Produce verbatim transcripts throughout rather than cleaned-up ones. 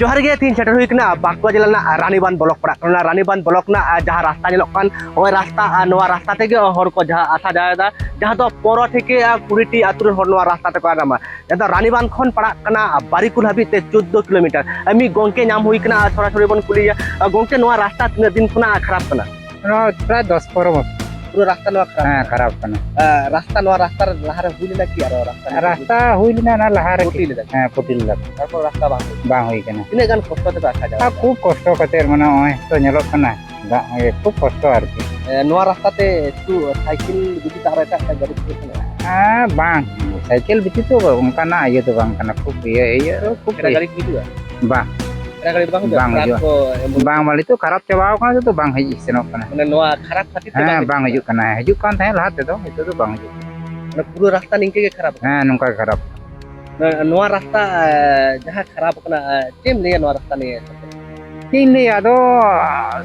ᱡᱚᱦᱟᱨ ᱜᱮ, ᱛᱤᱦᱤᱧ ᱥᱮᱴᱮᱨ ᱦᱩᱭ ᱠᱟᱱᱟ ᱵᱟᱸᱠᱩᱲᱟ ᱡᱮᱞᱟ ᱨᱮᱱᱟᱜ ᱨᱟᱱᱤᱵᱟᱸᱫᱷ ᱵᱞᱚᱠ ᱯᱟᱲᱟᱜ ᱠᱟᱱᱟ᱾ ᱨᱟᱱᱤᱵᱟᱸᱫᱷ ᱵᱞᱚᱠ ᱨᱮᱱᱟᱜ ᱡᱟᱦᱟᱸ ᱨᱟᱥᱛᱟ ᱧᱮᱞᱚᱜ ᱠᱟᱱ, ᱱᱚᱜᱼᱚᱭ ᱨᱟᱥᱛᱟ, ᱟᱨ ᱱᱚᱣᱟ ᱨᱟᱥᱛᱟ ᱛᱮᱜᱮ ᱦᱚᱲ ᱠᱚ ᱡᱟᱦᱟᱸ ᱟᱥᱟ ᱡᱟᱣᱟᱭᱮᱫᱟ, ᱡᱟᱦᱟᱸ ᱫᱚ ᱯᱚᱱᱨᱚ ᱛᱷᱮᱠᱮ ᱠᱩᱲᱤ ᱴᱤ ᱟᱹᱛᱩ ᱨᱮᱱ ᱦᱚᱲ ᱱᱚᱣᱟ ᱨᱟᱥᱛᱟ ᱛᱮᱠᱚ ᱟᱲᱟᱢᱟ, ᱡᱟᱦᱟᱸ ᱫᱚ ᱨᱟᱱᱤᱵᱟᱸᱫᱷ ᱠᱷᱚᱱ ᱯᱟᱲᱟᱜ ᱠᱟᱱᱟ ᱵᱟᱨᱤᱠᱩᱞ ᱦᱟᱹᱵᱤᱡ ᱛᱮ ᱪᱳᱫᱽᱫᱳ ᱠᱤᱞᱳᱢᱤᱴᱟᱨ᱾ ᱢᱤᱫ ᱜᱚᱝᱠᱮ ᱧᱟᱢ ᱦᱩᱭ ᱠᱟᱱᱟ, ᱥᱚᱨᱟᱥᱚᱨᱤ ᱵᱚᱱ ᱠᱩᱞᱤᱭᱮᱭᱟ᱾ ᱜᱚᱝᱠᱮ, ᱱᱚᱣᱟ ᱨᱟᱥᱛᱟ ᱛᱤᱱᱟᱹᱜ ᱫᱤᱱ ᱠᱷᱚᱱᱟᱜ ᱠᱷᱟᱨᱟᱯ ᱠᱟᱱᱟ? ᱱᱚᱣᱟ ᱯᱨᱟᱭ ᱫᱚᱥ ᱯᱚᱱᱨᱚ ᱵᱚᱪᱷᱚᱨ᱾ ᱯᱩᱨᱟᱹ ᱨᱟᱥᱛᱟ ᱱᱚᱣᱟ ᱠᱷᱟᱨᱟᱯ ᱦᱮᱸ, ᱠᱟᱱᱟ? ᱠᱷᱟᱨᱟᱯ ᱠᱟᱱᱟ᱾ ᱟᱸ, ᱨᱟᱥᱛᱟ, ᱱᱚᱣᱟ ᱨᱟᱥᱛᱟ ᱨᱮ ᱞᱟᱦᱟᱨᱮ ᱦᱩᱭ ᱞᱮᱱᱟ ᱠᱤ ᱟᱨᱚ ᱨᱟᱥᱛᱟ ᱨᱮ ᱨᱟᱥᱛᱟ ᱦᱩᱭ ᱞᱮᱱᱟ, ᱚᱱᱟ ᱞᱟᱦᱟᱨᱮ ᱯᱩᱴᱤ ᱞᱮᱫᱟ ᱠᱚ᱾ ᱦᱮᱸ, ᱯᱩᱴᱤ ᱞᱮᱫᱟ ᱠᱚ᱾ ᱛᱟᱨᱯᱚᱨ ᱨᱟᱥᱛᱟ ᱵᱟᱝ ᱦᱩᱭ ᱞᱮᱱᱟ? ᱵᱟᱝ ᱦᱩᱭ ᱠᱟᱱᱟ᱾ ᱛᱤᱱᱟᱹᱜ ᱜᱟᱱ ᱠᱚᱥᱴᱚ ᱛᱮᱯᱮ ᱟᱥᱟ ᱟᱨ ᱡᱟᱣᱨᱟ ᱠᱟᱜᱼᱟ? ᱠᱷᱩᱵ ᱠᱚᱥᱴᱚ ᱠᱟᱛᱮ, ᱢᱟᱱᱮ, ᱱᱚᱜᱼᱚᱭ ᱛᱚ ᱧᱮᱞᱚᱜ ᱠᱟᱱᱟ, ᱫᱟᱜ ᱤᱭᱟᱹ, ᱠᱷᱩᱵ ᱠᱚᱥᱴᱚ ᱟᱨᱠᱤ᱾ ᱮ, ᱱᱚᱣᱟ ᱨᱟᱥᱛᱟ ᱛᱮ ᱮᱠᱴᱩ ᱥᱟᱭᱠᱮᱞ ᱵᱮᱛᱤᱛ ᱟᱨ ᱮᱴᱟᱜ ᱮᱴᱟᱜ ᱜᱟᱹᱰᱤ ᱠᱚ ᱥᱮᱱᱚᱜᱼᱟ? ᱦᱮᱸ, ᱵᱟᱝ, ᱥᱟᱭᱠᱮᱞ ᱵᱮᱛᱤᱛ ᱫᱚ ᱚᱱᱠᱟᱱᱟᱜ ᱤᱭᱟᱹ ᱫᱚ ᱵᱟᱝ ᱠᱟᱱᱟ, ᱠᱷᱩᱵ ᱤᱭᱟᱹ, ᱤᱭᱟᱹ, ᱠᱷᱩᱵ ᱮᱴᱟᱜ ᱤᱭᱟᱹ᱾ ᱜᱟᱹᱰᱤ ᱠᱚ ᱦᱤᱡᱩᱜᱼᱟ? ᱵᱟᱝ᱾ ᱮᱴᱟᱜ ᱜᱟᱹᱰᱤ ᱫᱚ ᱵᱟᱝ ᱦᱤᱡᱩᱜᱼᱟ? ᱵᱟᱝ ᱴᱨᱟᱠ ᱦᱤᱡᱩᱜᱼᱟ᱾ ᱠᱚ, ᱮᱢᱵᱩᱞᱮᱱᱥ? ᱵᱟᱝ, ᱵᱟᱝ, ᱱᱤᱛᱚᱜ ᱠᱷᱟᱨᱟᱯ ᱪᱟᱵᱟᱣ ᱠᱟᱱᱟ, ᱱᱤᱛᱚᱜ ᱫᱚ ᱵᱟᱝ ᱦᱤᱡᱩᱜ ᱥᱮᱱᱚᱜ ᱠᱟᱱᱟ᱾ ᱢᱟᱱᱮ ᱱᱚᱣᱟ ᱠᱷᱟᱨᱟᱯ ᱠᱷᱟᱹᱛᱤᱨ ᱛᱮ ᱦᱮᱸ, ᱵᱟᱝ ᱵᱟᱝ ᱦᱤᱡᱩᱜ ᱦᱤᱡᱩᱜ ᱠᱟᱱᱟ᱾ ᱦᱤᱡᱩᱜ ᱠᱟᱱ ᱛᱟᱦᱮᱸᱫ ᱞᱟᱦᱟ ᱛᱮᱫᱚ, ᱱᱤᱛᱚᱜ ᱫᱚ ᱵᱟᱝ ᱦᱤᱡᱩᱜ ᱠᱟᱱᱟ᱾ ᱢᱟᱱᱮ ᱯᱩᱨᱟᱹ ᱨᱟᱥᱛᱟ ᱱᱤᱝᱠᱟᱹ ᱜᱮ ᱠᱷᱟᱨᱟᱯ ᱠᱟᱱᱟ? ᱦᱮᱸ, ᱱᱚᱝᱠᱟ ᱜᱮ ᱠᱷᱟᱨᱟᱯ ᱠᱟᱱᱟ᱾ ᱱᱚᱣᱟ, ᱱᱚᱣᱟ ᱨᱟᱥᱛᱟ, ᱮ, ᱡᱟᱦᱟᱸ ᱠᱷᱟᱨᱟᱯ ᱠᱟᱱᱟ, ᱮ, ᱪᱮᱫ ᱮᱢ ᱞᱟᱹᱭᱟ ᱱᱚᱣᱟ ᱨᱟᱥᱛᱟ ᱱᱤᱭᱮ? ᱪᱮᱫ ᱤᱧ ᱞᱟᱹᱭᱟ, ᱟᱫᱚ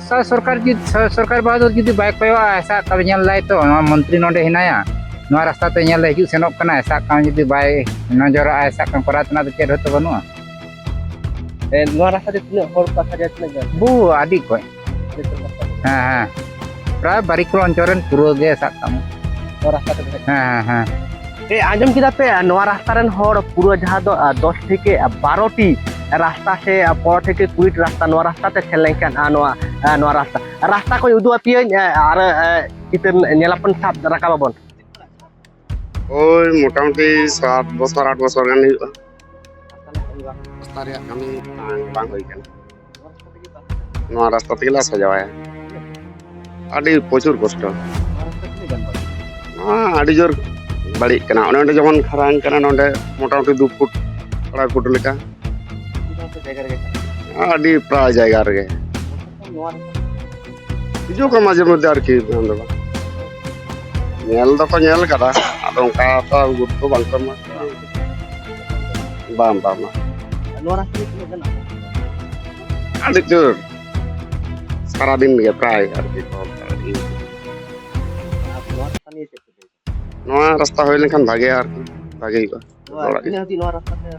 ᱥᱟ-, ᱥᱚᱨᱠᱟᱨ ᱡᱩᱫᱤ, ᱥᱟ-, ᱥᱚᱨᱠᱟᱨ ᱵᱟᱦᱟ ᱫᱚ ᱡᱩᱫᱤ ᱵᱟᱭ ᱠᱚᱭᱚᱜᱼᱟ, ᱥᱟᱵ ᱠᱟᱜ ᱢᱮ, ᱧᱮᱞ ᱫᱟᱭ ᱛᱚ, ᱱᱚᱣᱟ ᱢᱚᱱᱛᱨᱤ ᱱᱚᱰᱮ ᱦᱮᱱᱟᱭᱟ, ᱱᱚᱣᱟ ᱨᱟᱥᱛᱟ ᱛᱮ ᱧᱮᱞ ᱫᱟᱭ, ᱦᱤᱡᱩᱜ ᱥᱮᱱᱚᱜ ᱠᱟᱱᱟᱭ, ᱥᱟᱵ ᱠᱟᱜ ᱢᱮ, ᱡᱩᱫᱤ ᱵᱟᱭ ᱱᱚᱡᱚᱨᱟᱜᱼᱟᱭ, ᱥᱟᱵ ᱠᱟᱜ ᱢᱮ, ᱠᱚᱨᱟᱣ ᱛᱮᱱᱟᱜ ᱫᱚ ᱪᱮᱫ ᱦᱚᱸᱛᱚ ᱵᱟᱹᱱᱩᱜᱼᱟ᱾ ᱮ, ᱱᱚᱣᱟ ᱨᱟᱥᱛᱟ ᱛᱮ ᱛᱤᱱᱟᱹᱜ ᱦᱚᱲ ᱠᱚ ᱟᱥᱟ ᱡᱟᱭᱟ, ᱛᱤᱱᱟᱹᱜ ᱜᱟᱱ? ᱵᱚᱦᱩ, ᱟᱹᱰᱤ ᱠᱚᱡ᱾ ᱟᱹᱰᱤ ᱩᱛᱟᱹᱨ ᱠᱚ ᱟᱥᱟ ᱡᱟᱭᱟ᱾ ᱦᱮᱸ, ᱦᱮᱸ, ᱯᱨᱟᱭ ᱵᱟᱨᱤᱠᱩᱞ ᱚᱧᱪᱚᱞ ᱨᱮᱱ ᱯᱩᱨᱟᱹ ᱜᱮ ᱥᱟᱵ ᱠᱟᱜ ᱢᱮ᱾ ᱱᱚᱣᱟ ᱨᱟᱥᱛᱟ ᱛᱮ ᱦᱮᱡ? ᱦᱮᱸ, ᱦᱮᱸ, ᱦᱮᱸ᱾ ᱮ, ᱟᱸᱡᱚᱢ ᱠᱮᱫᱟ ᱯᱮ, ᱱᱚᱣᱟ ᱨᱟᱥᱛᱟ ᱨᱮᱱ ᱦᱚᱲ ᱯᱩᱨᱟᱹ ᱡᱟᱦᱟᱸ ᱫᱚ, ᱟ, ᱫᱚᱥ ᱛᱷᱮᱠᱮ, ᱟ, ᱵᱟᱨᱚ ᱴᱤ ᱨᱟᱥᱛᱟ ᱥᱮ, ᱟ, ᱯᱚᱱᱨᱚ ᱛᱷᱮᱠᱮ ᱠᱩᱲᱤ ᱴᱤ ᱨᱟᱥᱛᱟ, ᱱᱚᱣᱟ ᱨᱟᱥᱛᱟ ᱛᱮ ᱥᱮᱱ ᱞᱮᱱᱠᱷᱟᱱ, ᱟ, ᱱᱚᱣᱟ, ᱟ, ᱱᱚᱣᱟ ᱨᱟᱥᱛᱟ, ᱨᱟᱥᱛᱟ ᱠᱚᱧ ᱩᱫᱩᱜ ᱟᱯᱮᱭᱟᱹᱧ, ᱟ, ᱟᱨ, ᱟ, ᱪᱤᱛᱟᱹᱨ ᱧᱮᱞᱟᱵᱚᱱ, ᱥᱟᱵ ᱨᱟᱠᱟᱵᱟᱵᱚᱱ᱾ ᱳᱭ ᱢᱚᱴᱟᱢᱩᱴᱤ ᱥᱟᱛ ᱵᱚᱪᱷᱚᱨ, ᱟᱴ ᱵᱚᱪᱷᱚᱨ ᱜᱟᱱ ᱦᱩᱭᱩᱜᱼᱟ᱾ ᱨᱟᱥᱛᱟ ᱨᱮᱭᱟᱜ ᱠᱟᱹᱢᱤ ᱵᱟᱝ, ᱵᱟᱝ ᱦᱩᱭ ᱠᱟᱱᱟ᱾ ᱱᱚᱣᱟ ᱨᱟᱥᱛᱟ ᱛᱮᱜᱮ ᱞᱮ ᱟᱥᱟ ᱡᱟᱣᱟᱭᱟ᱾ ᱟᱹᱰᱤ ᱯᱨᱚᱪᱩᱨ ᱠᱚᱥᱴᱚ᱾ ᱱᱚᱣᱟ ᱟᱹᱰᱤ ᱡᱳᱨ ᱵᱟᱹᱲᱤᱡ ᱠᱟᱱᱟ᱾ ᱚᱱᱮ ᱚᱸᱰᱮ ᱡᱮᱢᱚᱱ ᱠᱷᱟᱨᱟᱝ ᱠᱟᱱᱟ, ᱱᱚᱸᱰᱮ ᱢᱚᱴᱟᱢᱩᱴᱤ ᱫᱩ ᱯᱷᱩᱴ, ᱟᱲᱟᱭ ᱯᱷᱩᱴ ᱞᱮᱠᱟ᱾ ᱟᱹᱰᱤ ᱯᱨᱟᱭ ᱡᱟᱭᱜᱟ ᱨᱮᱜᱮ᱾ ᱦᱤᱡᱩᱜ ᱠᱟᱱᱟ ᱢᱟᱡᱷᱮ ᱢᱚᱫᱽᱫᱷᱮ ᱟᱨᱠᱤ, ᱵᱟᱝ ᱫᱚ ᱵᱟᱝ᱾ ᱧᱮᱞ ᱫᱚᱠᱚ ᱧᱮᱞ ᱠᱟᱫᱟ, ᱟᱫᱚ ᱚᱱᱠᱟ ᱛᱚ ᱜᱩᱨᱩᱛᱛᱚ ᱵᱟᱝ ᱠᱚ ᱮᱢᱟ ᱠᱚᱣᱟ᱾ ᱵᱟᱝ, ᱵᱟᱝ, ᱵᱟᱝ᱾ ᱱᱚᱣᱟ ᱨᱟᱥᱛᱟ ᱨᱮ ᱛᱤᱱᱟᱹᱜ ᱜᱟᱱ ᱟᱹᱛᱩ? ᱟᱹᱰᱤ ᱡᱳᱨ᱾ ᱥᱟᱨᱟᱫᱤᱱ ᱜᱮ ᱯᱨᱟᱭ ᱟᱨᱠᱤ ᱠᱚ ᱟᱨᱠᱤ᱾ ᱟᱨ ᱱᱚᱣᱟ ᱨᱟᱥᱛᱟ ᱱᱤᱭᱮ ᱪᱮᱫ ᱯᱮ ᱞᱟᱹᱭᱟ? ᱱᱚᱣᱟ ᱨᱟᱥᱛᱟ ᱦᱩᱭ ᱞᱮᱱᱠᱷᱟᱱ ᱵᱷᱟᱜᱮ ᱟᱨᱠᱤ, ᱵᱷᱟᱜᱮ ᱦᱩᱭᱩᱜᱼᱟ᱾ ᱱᱚᱣᱟ ᱚᱲᱟᱜ ᱜᱮ᱾ ᱛᱤᱱᱟᱹᱜ ᱦᱟᱹᱵᱤᱡ ᱱᱚᱣᱟ ᱨᱟᱥᱛᱟ ᱯᱮ?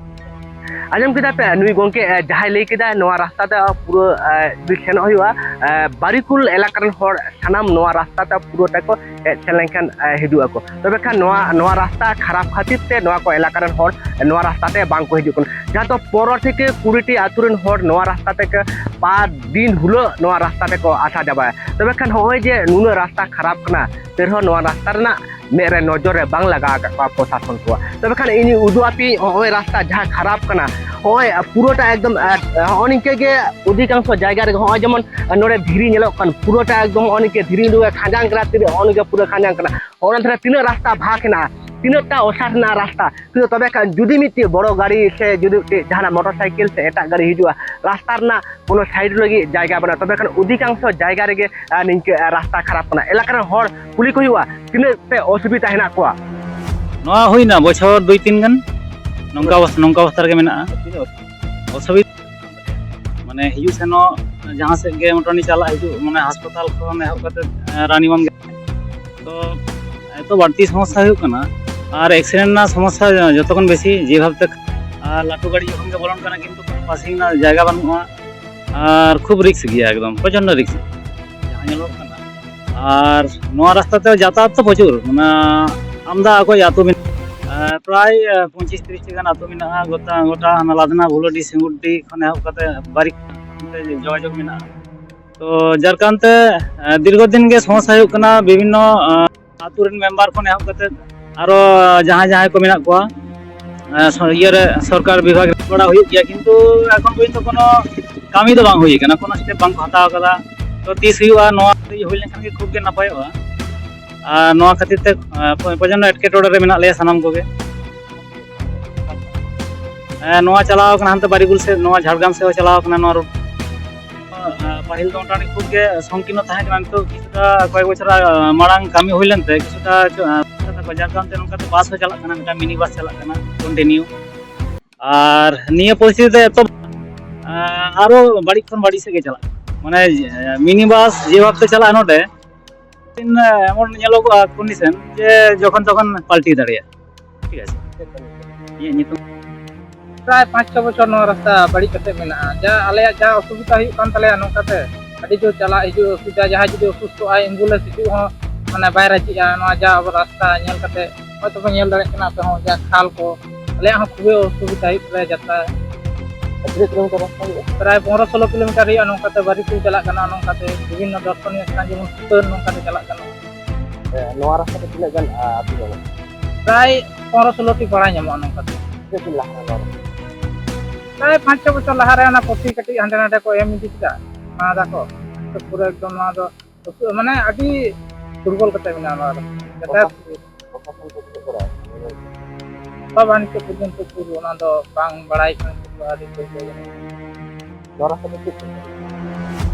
ᱟᱸᱡᱚᱢ ᱠᱮᱫᱟ ᱯᱮ, ᱱᱩᱭ ᱜᱚᱝᱠᱮ, ᱮ, ᱡᱟᱦᱟᱸᱭ ᱞᱟᱹᱭ ᱠᱮᱫᱟ, ᱱᱚᱣᱟ ᱨᱟᱥᱛᱟ ᱛᱮ ᱯᱩᱨᱟᱹ, ᱮ, ᱡᱩᱫᱤ ᱥᱮᱱᱚᱜ ᱦᱩᱭᱩᱜᱼᱟ, ᱮ, ᱵᱟᱨᱤᱠᱩᱞ ᱮᱞᱟᱠᱟ ᱨᱮᱱ ᱦᱚᱲ ᱥᱟᱱᱟᱢ ᱱᱚᱣᱟ ᱨᱟᱥᱛᱟ ᱛᱮ ᱯᱩᱨᱟᱹ ᱛᱮᱠᱚ ᱦᱮᱡ ᱥᱮᱱ ᱞᱮᱱᱠᱷᱟᱱ, ᱮ, ᱦᱤᱡᱩᱜ ᱟᱠᱚ᱾ ᱛᱚᱵᱮ ᱠᱷᱟᱱ ᱱᱚᱣᱟ, ᱱᱚᱣᱟ ᱨᱟᱥᱛᱟ ᱠᱷᱟᱨᱟᱯ ᱠᱷᱟᱹᱛᱤᱨ ᱛᱮ ᱱᱚᱣᱟ ᱠᱚ ᱮᱞᱟᱠᱟ ᱨᱮᱱ ᱦᱚᱲ ᱱᱚᱣᱟ ᱨᱟᱥᱛᱟ ᱛᱮ ᱵᱟᱝ ᱠᱚ ᱦᱤᱡᱩᱜ ᱠᱟᱱᱟ, ᱡᱟᱦᱟᱸ ᱫᱚ ᱯᱚᱱᱨᱚ ᱛᱷᱮᱠᱮ ᱠᱩᱲᱤ ᱴᱤ ᱟᱹᱛᱩ ᱨᱮᱱ ᱦᱚᱲ ᱱᱚᱣᱟ ᱨᱟᱥᱛᱟ ᱛᱮ ᱯᱟᱨ ᱫᱤᱱ ᱦᱤᱞᱳᱜ ᱱᱚᱣᱟ ᱨᱟᱥᱛᱟ ᱛᱮᱠᱚ ᱟᱥᱟ ᱪᱟᱵᱟᱭᱟ᱾ ᱛᱚᱵᱮ ᱠᱷᱟᱱ ᱱᱚᱜᱼᱚᱭ ᱡᱮ ᱱᱩᱱᱟᱹᱜ ᱨᱟᱥᱛᱟ ᱠᱷᱟᱨᱟᱯ ᱠᱟᱱᱟ, ᱛᱮ ᱨᱮᱦᱚᱸ ᱱᱚᱣᱟ ᱨᱟᱥᱛᱟ ᱨᱮᱱᱟᱜ ᱢᱮᱫ ᱨᱮ ᱱᱚᱡᱚᱨ ᱨᱮ ᱵᱟᱝ ᱞᱟᱜᱟᱣ ᱟᱠᱟᱫ ᱠᱚᱣᱟ ᱯᱨᱚᱥᱟᱥᱚᱱ ᱠᱚᱣᱟᱜ᱾ ᱛᱚᱵᱮ ᱠᱷᱟᱱ ᱤᱧ ᱩᱫᱩᱜ ᱟᱯᱮᱭᱟᱹᱧ ᱱᱚᱜᱼᱚᱭ ᱨᱟᱥᱛᱟ ᱡᱟᱦᱟᱸ ᱠᱷᱟᱨᱟᱯ ᱠᱟᱱᱟ, ᱱᱚᱜᱼᱚᱭ ᱯᱩᱨᱟᱹᱴᱟ ᱮᱠᱫᱚᱢ, ᱟᱨ ᱱᱚᱜᱼᱚ ᱱᱤᱝᱠᱟᱹ ᱜᱮ ᱚᱫᱷᱤᱠᱟᱝᱥᱚ ᱡᱟᱭᱜᱟ ᱨᱮᱜᱮ ᱱᱚᱜᱼᱚᱭ ᱡᱮᱢᱚᱱ ᱱᱚᱰᱮ ᱫᱷᱤᱨᱤ ᱧᱮᱞᱚᱜ ᱠᱟᱱ, ᱯᱩᱨᱟᱹᱴᱟ ᱮᱠᱫᱚᱢ ᱱᱚᱜᱼᱚ ᱱᱤᱝᱠᱟᱹ ᱫᱷᱤᱨᱤ ᱩᱰᱩᱠ ᱠᱷᱟᱸᱡᱟᱝ ᱠᱟᱱᱟ, ᱛᱤᱱᱟᱹᱜ ᱱᱚᱜᱼᱚ ᱱᱤᱝᱠᱟᱹ ᱯᱩᱨᱟᱹ ᱠᱷᱟᱸᱡᱟᱝ ᱠᱟᱱᱟ᱾ ᱱᱚᱜᱼᱚ ᱱᱚᱣᱟ ᱫᱷᱟᱨᱮ ᱛᱤᱱᱟᱹᱜ ᱨᱟᱥᱛᱟ ᱵᱷᱟᱜᱽ ᱦᱮᱱᱟᱜᱼᱟ, ᱛᱤᱱᱟᱹᱜᱴᱟ ᱚᱥᱟᱨ ᱦᱮᱱᱟᱜᱼᱟ ᱨᱟᱥᱛᱟ, ᱠᱤᱱᱛᱩ ᱛᱚᱵᱮ ᱠᱷᱟᱱ ᱡᱩᱫᱤ ᱢᱤᱫᱴᱤᱡ ᱵᱚᱲᱚ ᱜᱟᱹᱰᱤ ᱥᱮ ᱡᱩᱫᱤ ᱢᱤᱫᱴᱤᱡ ᱡᱟᱦᱟᱱᱟᱜ ᱢᱚᱴᱚᱨ ᱥᱟᱭᱠᱮᱞ ᱥᱮ ᱮᱴᱟᱜ ᱜᱟᱹᱰᱤ ᱦᱤᱡᱩᱜᱼᱟ, ᱨᱟᱥᱛᱟ ᱨᱮᱱᱟᱜ ᱠᱳᱱᱳ ᱥᱟᱭᱤᱰ ᱞᱟᱹᱜᱤᱫ ᱡᱟᱭᱜᱟ ᱵᱟᱹᱱᱩᱜᱼᱟ᱾ ᱛᱚᱵᱮ ᱠᱷᱟᱱ ᱚᱫᱷᱤᱠᱟᱝᱥᱚ ᱡᱟᱭᱜᱟ ᱨᱮᱜᱮ, ᱟᱨ ᱱᱤᱝᱠᱟᱹ, ᱟᱨ ᱨᱟᱥᱛᱟ ᱠᱷᱟᱨᱟᱯ ᱠᱟᱱᱟ᱾ ᱮᱞᱟᱠᱟ ᱨᱮᱱ ᱦᱚᱲ ᱠᱩᱞᱤ ᱠᱚ ᱦᱩᱭᱩᱜᱼᱟ, ᱛᱤᱱᱟᱹᱜ ᱯᱮ ᱚᱥᱩᱵᱤᱫᱟ ᱦᱮᱱᱟᱜ ᱠᱚᱣᱟ? ᱱᱚᱣᱟ ᱦᱩᱭᱱᱟ ᱵᱚᱪᱷᱚᱨ ᱫᱩᱭ ᱛᱤᱱ ᱜᱟᱱ, ᱱᱚᱝᱠᱟ ᱚᱵᱚᱥ-, ᱱᱚᱝᱠᱟ ᱚᱵᱚᱥᱛᱟ ᱨᱮᱜᱮ ᱢᱮᱱᱟᱜᱼᱟ᱾ ᱚᱥᱩᱵᱤᱫᱷᱟ, ᱢᱟᱱᱮ ᱦᱤᱡᱩᱜ ᱥᱮᱱᱚᱜ ᱡᱟᱦᱟᱸ ᱥᱮᱫ ᱜᱮ ᱢᱚᱴᱟᱢᱩᱴᱤ ᱪᱟᱞᱟᱜ ᱦᱤᱡᱩᱜ, ᱢᱟᱱᱮ ᱦᱟᱥᱯᱟᱛᱟᱞ ᱠᱷᱚᱱ ᱮᱦᱚᱵ ᱠᱟᱛᱮ, ᱮ, ᱨᱟᱱᱤᱜᱚᱸᱡᱽ ᱜᱮ᱾ ᱛᱚ ᱮᱛᱚ ᱵᱟᱹᱲᱛᱤ ᱥᱚᱢᱚᱥᱥᱟ ᱦᱩᱭᱩᱜ ᱠᱟᱱᱟ᱾ ᱟᱨ ᱮᱠᱥᱤᱰᱮᱱᱴ ᱨᱮᱱᱟᱜ ᱥᱚᱢᱚᱥᱥᱟ ᱡᱚᱛᱚ ᱠᱷᱚᱱ ᱵᱮᱥᱤ, ᱡᱮ ᱵᱷᱟᱵᱛᱮ, ᱟᱨ ᱞᱟᱹᱴᱩ ᱜᱟᱹᱰᱤ ᱡᱚᱠᱷᱚᱱ ᱜᱮ ᱵᱚᱞᱚᱱ ᱠᱟᱱᱟ, ᱠᱤᱱᱛᱩ ᱯᱟᱨᱠᱤᱝ ᱨᱮᱱᱟᱜ ᱡᱟᱭᱜᱟ ᱵᱟᱹᱱᱩᱜᱼᱟ᱾ ᱟᱨ ᱠᱷᱩᱵ ᱨᱤᱠᱥ ᱜᱮᱭᱟ, ᱮᱠᱫᱚᱢ ᱯᱨᱚᱪᱚᱱᱰᱚ ᱨᱤᱠᱥ ᱡᱟᱦᱟᱸ ᱧᱮᱞᱚᱜ ᱠᱟᱱᱟ᱾ ᱟᱨ ᱱᱚᱣᱟ ᱨᱟᱥᱛᱟ ᱛᱮ ᱡᱟᱛᱟᱭᱟᱛ ᱛᱚ ᱯᱨᱚᱪᱩᱨ, ᱚᱱᱟ ᱟᱢᱫᱟ ᱚᱠᱚᱭ ᱟᱹᱛᱩ ᱢᱮᱱᱟᱜᱼᱟ, ᱟᱨ ᱯᱨᱟᱭ, ᱟᱨ, ᱯᱚᱸᱪᱤᱥ ᱛᱤᱨᱤᱥ ᱴᱤ ᱜᱟᱱ ᱟᱹᱛᱩ ᱢᱮᱱᱟᱜᱼᱟ, ᱜᱚᱴᱟ, ᱜᱚᱴᱟ ᱦᱟᱱᱟ ᱞᱟᱫᱷᱱᱟ, ᱵᱷᱩᱞᱟᱹᱰᱤ, ᱥᱤᱸᱜᱩᱨᱰᱤ ᱠᱷᱚᱱ ᱮᱦᱚᱵ ᱠᱟᱛᱮ ᱵᱟᱨᱤᱠ ᱛᱮ ᱡᱳᱜᱟᱡᱳᱜᱽ ᱢᱮᱱᱟᱜᱼᱟ᱾ ᱛᱚ ᱡᱟᱨ ᱠᱟᱨᱚᱱ ᱛᱮ, ᱟᱨ, ᱫᱤᱨᱜᱷᱚ ᱫᱤᱱ ᱜᱮ ᱥᱚᱢᱚᱥᱥᱟ ᱦᱩᱭᱩᱜ ᱠᱟᱱᱟ᱾ ᱵᱤᱵᱷᱤᱱᱱᱚ, ᱟᱨ, ᱟᱹᱛᱩ ᱨᱮᱱ ᱢᱮᱢᱵᱟᱨ ᱠᱷᱚᱱ ᱮᱦᱚᱵ ᱠᱟᱛᱮ ᱟᱨᱚ ᱡᱟᱦᱟᱸᱭ ᱡᱟᱦᱟᱸᱭ ᱠᱚ ᱢᱮᱱᱟᱜ ᱠᱚᱣᱟ, ᱟᱨ, ᱥᱚ-, ᱤᱭᱟᱹᱨᱮ ᱥᱚᱨᱠᱟᱨ ᱵᱤᱵᱷᱟᱜᱽ ᱨᱮ ᱵᱟᱲᱟ ᱦᱩᱭᱩᱜ ᱜᱮᱭᱟ, ᱠᱤᱱᱛᱩ ᱮᱠᱷᱚᱱ ᱯᱚᱨᱡᱚᱱᱛᱚ ᱠᱳᱱᱳ ᱠᱟᱹᱢᱤ ᱫᱚ ᱵᱟᱝ ᱦᱩᱭ ᱠᱟᱱᱟ, ᱠᱳᱱᱳ ᱥᱴᱮᱯ ᱵᱟᱝ ᱠᱚ ᱦᱟᱛᱟᱣ ᱠᱟᱫᱟ᱾ ᱛᱚ ᱛᱤᱥ ᱦᱩᱭᱩᱜᱼᱟ, ᱱᱚᱣᱟ ᱦᱩᱭ ᱞᱮᱱᱠᱷᱟᱱ ᱜᱮ ᱠᱷᱩᱵ ᱜᱮ ᱱᱟᱯᱟᱭᱚᱜᱼᱟ᱾ ᱟᱨ ᱱᱚᱣᱟ ᱠᱷᱟᱹᱛᱤᱨ ᱛᱮ, ᱟᱨ, ᱯᱨᱚᱪᱚᱱᱰᱚ ᱮᱴᱠᱮᱴᱚᱬᱮ ᱨᱮ ᱢᱮᱱᱟᱜ ᱞᱮᱭᱟ ᱥᱟᱱᱟᱢ ᱠᱚᱜᱮ᱾ ᱦᱮᱸ, ᱱᱚᱣᱟ ᱪᱟᱞᱟᱣ ᱠᱟᱱᱟ ᱦᱟᱱᱛᱮ ᱵᱟᱨᱤᱠᱩᱞ ᱥᱮᱫ, ᱱᱚᱣᱟ ᱡᱷᱟᱲᱜᱨᱟᱢ ᱥᱮᱫ ᱦᱚᱸ ᱪᱟᱞᱟᱣ ᱠᱟᱱᱟ ᱱᱚᱣᱟ ᱨᱳᱰ᱾ ᱯᱟᱹᱦᱤᱞ ᱫᱚ ᱢᱚᱴᱟᱢᱩᱴᱤ ᱠᱷᱩᱵ ᱜᱮ ᱥᱚᱝᱠᱤᱨᱱᱚ ᱛᱟᱦᱮᱸ ᱠᱟᱱᱟ, ᱱᱤᱛᱚᱜ ᱠᱤᱪᱷᱩᱴᱟ ᱠᱚᱭᱮᱠ ᱵᱚᱪᱷᱚᱨ, ᱟᱨ, ᱢᱟᱲᱟᱝ ᱠᱟᱹᱢᱤ ᱦᱩᱭ ᱞᱮᱱᱛᱮ ᱠᱤᱪᱷᱩᱴᱟ ᱪᱚ-, ᱟᱨ, ᱡᱟᱨ ᱠᱟᱨᱚᱱ ᱛᱮ ᱱᱚᱝᱠᱟ ᱛᱮ ᱵᱟᱥ ᱦᱚᱸ ᱪᱟᱞᱟᱜ ᱠᱟᱱᱟ, ᱢᱤᱫᱴᱟᱝ ᱢᱤᱱᱤ ᱵᱟᱥ ᱪᱟᱞᱟᱜ ᱠᱟᱱᱟ ᱠᱚᱱᱴᱤᱱᱤᱭᱩ᱾ ᱟᱨ ᱱᱤᱭᱟᱹ ᱯᱚᱨᱤᱥᱛᱷᱤᱛᱤ ᱛᱮ ᱮᱛᱚ, ᱟᱨ, ᱟᱨᱚ ᱵᱟᱹᱲᱤᱡ ᱠᱷᱚᱱ ᱵᱟᱹᱲᱤᱡ ᱥᱮᱫ ᱜᱮ ᱪᱟᱞᱟᱜ ᱠᱟᱱᱟ, ᱢᱟᱱᱮ, ᱢᱤᱱᱤ ᱵᱟᱥ ᱡᱮ ᱵᱷᱟᱵᱛᱮ ᱪᱟᱞᱟᱜᱼᱟ ᱱᱚᱰᱮ, ᱮᱢᱚᱱ ᱧᱮᱞᱚᱜᱚᱜᱼᱟ ᱠᱚᱱᱰᱤᱥᱚᱱ ᱡᱮ ᱡᱚᱠᱷᱚᱱ ᱛᱚᱠᱷᱚᱱ ᱯᱟᱞᱴᱤ ᱫᱟᱲᱮᱭᱟᱜᱼᱟ᱾ ᱴᱷᱤᱠ ᱟᱪᱷᱮ, ᱤᱧᱟᱹᱜ ᱧᱩᱛᱩᱢ ᱯᱨᱟᱭ ᱯᱟᱸᱪ ᱪᱷᱚ ᱵᱚᱪᱷᱚᱨ ᱱᱚᱣᱟ ᱨᱟᱥᱛᱟ ᱵᱟᱹᱲᱤᱡ ᱠᱟᱛᱮ ᱢᱮᱱᱟᱜᱼᱟ᱾ ᱡᱟ ᱟᱞᱮᱭᱟᱜ ᱡᱟ ᱚᱥᱩᱵᱤᱫᱟ ᱦᱩᱭᱩᱜ ᱠᱟᱱ ᱛᱟᱞᱮᱭᱟ ᱱᱚᱝᱠᱟᱛᱮ, ᱟᱹᱰᱤ ᱡᱳᱨ ᱪᱟᱞᱟᱜ ᱦᱤᱡᱩᱜ ᱚᱥᱩᱵᱤᱫᱟ, ᱡᱟᱦᱟᱸᱭ ᱡᱩᱫᱤ ᱚᱥᱩᱥᱛᱷᱚᱜ ᱟᱭ ᱮᱢᱵᱩᱞᱮᱱᱥ ᱦᱤᱡᱩᱜ ᱦᱚᱸ ᱢᱟᱱᱮ ᱵᱟᱭ ᱨᱟᱡᱤᱜᱼᱟ᱾ ᱱᱚᱣᱟ ᱡᱟ ᱟᱵᱚ ᱨᱟᱥᱛᱟ ᱧᱮᱞ ᱠᱟᱛᱮ ᱦᱚᱭᱛᱳ ᱯᱮ ᱧᱮᱞ ᱫᱟᱲᱮᱭᱟᱜ ᱠᱟᱱᱟ ᱟᱯᱮ ᱦᱚᱸ, ᱡᱟ ᱠᱷᱟᱞ ᱠᱚ, ᱟᱞᱮᱭᱟᱜ ᱦᱚᱸ ᱠᱷᱩᱵᱮ ᱚᱥᱩᱵᱤᱫᱟ ᱦᱩᱭᱩᱜ ᱛᱟᱞᱮᱭᱟ ᱡᱟᱛᱨᱟ᱾ ᱛᱤᱱᱟᱹᱜ ᱠᱤᱞᱳᱢᱤᱴᱟᱨ ᱨᱟᱥᱛᱟ ᱦᱩᱭᱩᱜᱼᱟ? ᱯᱨᱟᱭ ᱯᱚᱱᱨᱚ ᱥᱳᱞᱳ ᱠᱤᱞᱳᱢᱤᱴᱟᱨ ᱦᱩᱭᱩᱜᱼᱟ᱾ ᱱᱚᱝᱠᱟᱛᱮ ᱵᱟᱨᱤᱠᱩᱞ ᱪᱟᱞᱟᱜ ᱠᱟᱱᱟ, ᱱᱚᱝᱠᱟᱛᱮ ᱵᱤᱵᱷᱤᱱᱱᱚ ᱫᱚᱨᱥᱚᱱᱤᱭᱚ ᱥᱛᱷᱟᱱ ᱡᱮᱢᱚᱱ ᱥᱩᱛᱟᱹᱱ, ᱱᱚᱝᱠᱟᱛᱮ ᱪᱟᱞᱟᱜ ᱠᱟᱱᱟ᱾ ᱦᱮᱸ, ᱱᱚᱣᱟ ᱨᱟᱥᱛᱟ ᱛᱮ ᱛᱤᱱᱟᱹᱜ ᱜᱟᱱ, ᱟ, ᱟᱹᱛᱩ ᱧᱟᱢᱚᱜᱼᱟ? ᱯᱨᱟᱭ ᱯᱚᱱᱨᱚ ᱥᱳᱞᱳ ᱴᱤ ᱯᱟᱲᱟ ᱧᱟᱢᱚᱜᱼᱟ ᱱᱚᱝᱠᱟᱛᱮ᱾ ᱛᱤᱱᱟᱹᱜ ᱫᱤᱱ ᱞᱟᱦᱟ ᱨᱮ ᱱᱚᱣᱟ ᱨᱟᱥᱛᱟ? ᱯᱨᱟᱭ ᱯᱟᱸᱪ ᱪᱷᱚ ᱵᱚᱪᱷᱚᱨ ᱞᱟᱦᱟᱨᱮ ᱚᱱᱟ ᱯᱩᱛᱷᱤ ᱠᱟᱹᱴᱤᱡ ᱦᱟᱸᱰᱮ ᱱᱟᱰᱮ ᱠᱚ ᱮᱢ ᱤᱫᱤ ᱠᱮᱫᱟ, ᱚᱱᱟ ᱫᱟᱠᱚ᱾ ᱛᱚ ᱯᱩᱨᱟᱹ ᱮᱠᱫᱚᱢ ᱱᱚᱣᱟ ᱫᱚ ᱢᱟᱱᱮ ᱟᱹᱰᱤ ᱫᱩᱨᱵᱚᱞ ᱠᱟᱛᱮ ᱢᱮᱱᱟᱜᱼᱟ ᱱᱚᱣᱟ ᱫᱚ᱾ ᱡᱟᱛᱟᱭᱟᱛ ᱯᱨᱚᱥᱟᱥᱚᱱ ᱠᱚ ᱪᱮᱫ ᱠᱚ ᱠᱚᱨᱟᱣ? ᱵᱟᱵᱟ, ᱱᱤᱛᱚᱜ ᱯᱚᱨᱡᱚᱱᱛᱚ ᱯᱩᱨᱟᱹ ᱚᱱᱟ ᱫᱚ ᱵᱟᱝ ᱵᱟᱲᱟᱭ ᱠᱟᱱᱟ, ᱯᱩᱨᱟᱹ ᱟᱹᱰᱤ ᱫᱩᱨᱵᱚᱞ᱾ ᱱᱚᱣᱟ ᱨᱟᱥᱛᱟ ᱫᱚ ᱪᱮᱫ ᱠᱚ?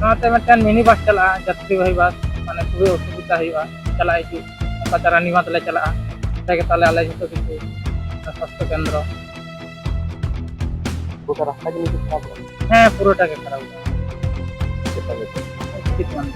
ᱱᱚᱣᱟᱛᱮ ᱢᱤᱫᱴᱮᱱ ᱢᱤᱱᱤ ᱵᱟᱥ ᱪᱟᱞᱟᱜᱼᱟ, ᱡᱟᱛᱨᱤ ᱵᱟᱦᱤ ᱵᱟᱥ, ᱢᱟᱱᱮ ᱠᱷᱩᱵᱮ ᱚᱥᱩᱵᱤᱫᱟ ᱦᱩᱭᱩᱜᱼᱟ ᱪᱟᱞᱟᱜ ᱦᱤᱡᱩᱜ᱾ ᱚᱱᱠᱟ ᱛᱮ ᱨᱟᱱᱤᱵᱟᱸᱫᱷ ᱞᱮ ᱪᱟᱞᱟᱜᱼᱟ, ᱚᱸᱰᱮ ᱜᱮ ᱛᱟᱞᱮ ᱟᱞᱮ ᱡᱚᱛᱚ ᱠᱤᱪᱷᱩ ᱥᱟᱥᱛᱷᱚ ᱠᱮᱱᱫᱨᱚ᱾ ᱜᱚᱴᱟ ᱨᱟᱥᱛᱟ ᱜᱮ ᱱᱤᱛᱚᱜ ᱠᱷᱟᱨᱟᱯ ᱟᱠᱟᱱᱟ? ᱦᱮᱸ, ᱯᱩᱨᱟᱹᱴᱟ ᱜᱮ ᱠᱷᱟᱨᱟᱯ ᱟᱠᱟᱱᱟ᱾ ᱪᱮᱫ ᱠᱟᱱ ᱵᱮᱯᱟᱨ? ᱪᱮᱫ ᱠᱟᱱ?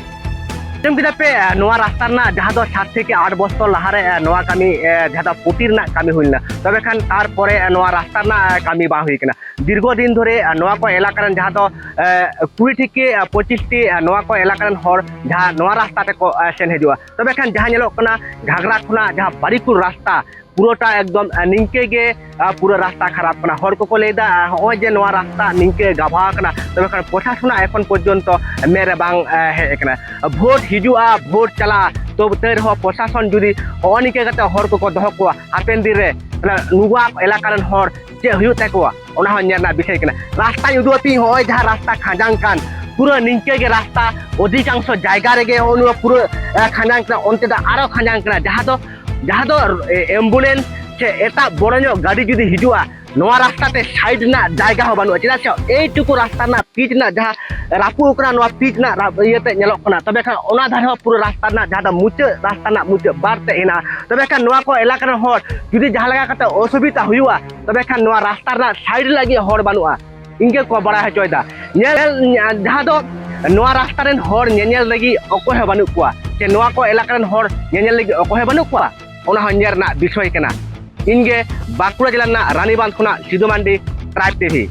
ᱟᱸᱡᱚᱢ ᱠᱮᱫᱟ ᱯᱮ, ᱟᱸ, ᱱᱚᱣᱟ ᱨᱟᱥᱛᱟ ᱨᱮᱱᱟᱜ ᱡᱟᱦᱟᱸ ᱫᱚ ᱥᱟᱛ ᱛᱷᱮᱠᱮ ᱟᱴ ᱵᱚᱪᱷᱚᱨ ᱞᱟᱦᱟᱨᱮ, ᱟᱸ, ᱱᱚᱣᱟ ᱠᱟᱹᱢᱤ, ᱟᱸ, ᱡᱟᱦᱟᱸ ᱫᱚ ᱯᱩᱴᱤ ᱨᱮᱱᱟᱜ ᱠᱟᱹᱢᱤ ᱦᱩᱭ ᱞᱮᱱᱟ᱾ ᱛᱚᱵᱮ ᱠᱷᱟᱱ ᱛᱟᱨᱯᱚᱨᱮ, ᱟᱸ, ᱱᱚᱣᱟ ᱨᱟᱥᱛᱟ ᱨᱮᱱᱟᱜ, ᱟᱸ, ᱠᱟᱹᱢᱤ ᱵᱟᱝ ᱦᱩᱭ ᱠᱟᱱᱟ᱾ ᱫᱤᱨᱜᱷᱚ ᱫᱤᱱ ᱫᱷᱚᱨᱮ, ᱟᱸ, ᱱᱚᱣᱟ ᱠᱚ ᱮᱞᱟᱠᱟ ᱨᱮᱱ ᱡᱟᱦᱟᱸ ᱫᱚ, ᱟᱸ, ᱠᱩᱲᱤ ᱛᱷᱮᱠᱮ, ᱟᱸ, ᱯᱚᱸᱪᱤᱥ ᱴᱤ, ᱟᱸ, ᱱᱚᱣᱟ ᱠᱚ ᱮᱞᱟᱠᱟ ᱨᱮᱱ ᱦᱚᱲ ᱡᱟᱦᱟᱸ ᱱᱚᱣᱟ ᱨᱟᱥᱛᱟ ᱛᱮᱠᱚ, ᱟᱸ, ᱥᱮᱱ ᱦᱤᱡᱩᱜᱼᱟ᱾ ᱛᱚᱵᱮ ᱠᱷᱟᱱ ᱡᱟᱦᱟᱸ ᱧᱮᱞᱚᱜ ᱠᱟᱱᱟ ᱜᱷᱟᱜᱽᱨᱟ ᱠᱷᱚᱱᱟᱜ ᱡᱟᱦᱟᱸ ᱵᱟᱨᱤᱠᱩᱞ ᱨᱟᱥᱛᱟ, ᱯᱩᱨᱟᱹᱴᱟ ᱮᱠᱫᱚᱢ, ᱟᱸ, ᱱᱤᱝᱠᱟᱹ ᱜᱮ, ᱟᱸ, ᱯᱩᱨᱟᱹ ᱨᱟᱥᱛᱟ ᱠᱷᱟᱨᱟᱯ ᱠᱟᱱᱟ᱾ ᱦᱚᱲ ᱠᱚᱠᱚ ᱞᱟᱹᱭᱫᱟ, ᱟᱸ, ᱦᱚᱸᱜᱼᱚᱭ ᱡᱮ ᱱᱚᱣᱟ ᱨᱟᱥᱛᱟ ᱱᱤᱝᱠᱟᱹ ᱜᱟᱵᱷᱟ ᱟᱠᱟᱱᱟ, ᱛᱚᱵᱮ ᱠᱷᱟᱱ ᱯᱨᱚᱥᱟᱥᱚᱱᱟᱜ ᱮᱠᱷᱚᱱ ᱯᱚᱨᱡᱚᱱᱛᱚ ᱢᱮᱫ ᱨᱮ ᱵᱟᱝ, ᱟᱸ, ᱦᱮᱡ ᱟᱠᱟᱱᱟ᱾ ᱵᱷᱳᱴ ᱦᱤᱡᱩᱜᱼᱟ, ᱵᱷᱳᱴ ᱪᱟᱞᱟᱜᱼᱟ, ᱛᱚ ᱛᱟᱹᱭ ᱨᱮᱦᱚᱸ ᱯᱨᱚᱥᱟᱥᱚᱱ ᱡᱩᱫᱤ ᱦᱚᱸᱜᱼᱚ ᱱᱤᱝᱠᱟᱹ ᱠᱟᱛᱮ ᱦᱚᱲ ᱠᱚᱠᱚ ᱫᱚᱦᱚ ᱠᱚᱣᱟ, ᱦᱟᱯᱮᱱ ᱫᱤᱱ ᱨᱮ ᱛᱟᱦᱞᱮ ᱱᱚᱣᱟ ᱮᱞᱟᱠᱟ ᱨᱮᱱ ᱦᱚᱲ ᱪᱮᱫ ᱦᱩᱭᱩᱜ ᱛᱟᱠᱚᱣᱟ, ᱚᱱᱟ ᱦᱚᱸ ᱧᱮᱞ ᱨᱮᱱᱟᱜ ᱵᱤᱥᱚᱭ ᱠᱟᱱᱟ᱾ ᱨᱟᱥᱛᱟᱧ ᱩᱫᱩᱜ ᱟᱯᱮᱭᱟᱹᱧ, ᱦᱚᱸᱜᱼᱚᱭ ᱡᱟᱦᱟᱸ ᱨᱟᱥᱛᱟ ᱠᱷᱟᱸᱡᱟᱝ ᱠᱟᱱ, ᱯᱩᱨᱟᱹ ᱱᱤᱝᱠᱟᱹ ᱜᱮ ᱨᱟᱥᱛᱟ, ᱚᱫᱷᱤᱠᱟᱝᱥᱚ ᱡᱟᱭᱜᱟ ᱨᱮᱜᱮ ᱦᱚᱸᱜᱼᱚ ᱱᱚᱣᱟ ᱯᱩᱨᱟᱹ, ᱟᱸ, ᱠᱷᱟᱸᱡᱟᱝ ᱠᱟᱱᱟ, ᱚᱱᱛᱮ ᱫᱚ ᱟᱨᱚ ᱠᱷᱟᱸᱡᱟᱝ ᱠᱟᱱᱟ, ᱡᱟᱦᱟᱸ ᱫᱚ ᱡᱟᱦᱟᱸ ᱫᱚ, ᱮ, ᱮᱢᱵᱩᱞᱮᱱᱥ ᱥᱮ ᱮᱴᱟᱜ ᱵᱚᱲᱚ ᱧᱚᱜ ᱜᱟᱹᱰᱤ ᱡᱩᱫᱤ ᱦᱤᱡᱩᱜᱼᱟ, ᱱᱚᱣᱟ ᱨᱟᱥᱛᱟ ᱛᱮ ᱥᱟᱭᱤᱰ ᱨᱮᱱᱟᱜ ᱡᱟᱭᱜᱟ ᱦᱚᱸ ᱵᱟᱹᱱᱩᱜᱼᱟ᱾ ᱪᱮᱫᱟᱜ ᱥᱮ ᱮᱭᱴᱩᱠᱩ ᱨᱟᱥᱛᱟ ᱨᱮᱱᱟᱜ ᱯᱤᱪ ᱨᱮᱱᱟᱜ ᱡᱟᱦᱟᱸ ᱨᱟᱹᱯᱩᱫ ᱟᱠᱟᱱᱟ, ᱱᱚᱣᱟ ᱯᱤᱪ ᱨᱮᱱᱟᱜ ᱨᱟ-, ᱤᱭᱟᱹᱛᱮ ᱧᱮᱞᱚᱜ ᱠᱟᱱᱟ᱾ ᱛᱚᱵᱮ ᱠᱷᱟᱱ ᱚᱱᱟ ᱫᱷᱟᱨᱮ ᱦᱚᱸ ᱯᱩᱨᱟᱹ ᱨᱟᱥᱛᱟ ᱨᱮᱱᱟᱜ ᱡᱟᱦᱟᱸ ᱫᱚ ᱢᱩᱪᱟᱹᱫ, ᱨᱟᱥᱛᱟ ᱨᱮᱱᱟᱜ ᱢᱩᱪᱟᱹᱫ ᱵᱟᱨ ᱛᱮ ᱦᱮᱱᱟᱜᱼᱟ᱾ ᱛᱚᱵᱮ ᱠᱷᱟᱱ ᱱᱚᱣᱟ ᱠᱚ ᱮᱞᱟᱠᱟ ᱨᱮᱱ ᱦᱚᱲ ᱡᱩᱫᱤ ᱡᱟᱦᱟᱸ ᱞᱮᱠᱟ ᱠᱟᱛᱮ ᱚᱥᱩᱵᱤᱫᱟ ᱦᱩᱭᱩᱜᱼᱟ, ᱛᱚᱵᱮ ᱠᱷᱟᱱ ᱱᱚᱣᱟ ᱨᱟᱥᱛᱟ ᱨᱮᱱᱟᱜ ᱥᱟᱭᱤᱰ ᱞᱟᱹᱜᱤᱫ ᱦᱚᱲ ᱵᱟᱹᱱᱩᱜᱼᱟ᱾ ᱤᱧ ᱜᱮ ᱠᱚ ᱵᱟᱲᱟᱭ ᱦᱚᱪᱚᱭᱮᱫᱟ᱾ ᱧᱮᱞ, ᱡᱟᱦᱟᱸ ᱫᱚ ᱱᱚᱣᱟ ᱨᱟᱥᱛᱟ ᱨᱮᱱ ᱦᱚᱲ ᱧᱮᱧᱮᱞ ᱞᱟᱹᱜᱤᱫ ᱚᱠᱚᱭ ᱦᱚᱸ ᱵᱟᱹᱱᱩᱜ ᱠᱚᱣᱟ, ᱥᱮ ᱱᱚᱣᱟ ᱠᱚ ᱮᱞᱟᱠᱟ ᱨᱮᱱ ᱦᱚᱲ ᱧᱮᱧᱮᱞ ᱞᱟᱹᱜᱤᱫ ᱚᱠᱚᱭ ᱦᱚᱸ ᱵᱟᱹᱱᱩᱜ ᱠᱚᱣᱟ, ᱚᱱᱟ ᱦᱚᱸ ᱧᱮᱞ ᱨᱮᱱᱟᱜ ᱵᱤᱥᱚᱭ ᱠᱟᱱᱟ᱾ ᱤᱧ ᱜᱮ ᱵᱟᱸᱠᱩᱲᱟ ᱡᱮᱞᱟ ᱨᱮᱱᱟᱜ ᱨᱟᱱᱤᱵᱟᱸᱫᱷ ᱠᱷᱚᱱᱟᱜ ᱥᱤᱫᱩ ᱢᱟᱱᱰᱤ, Tribe T V.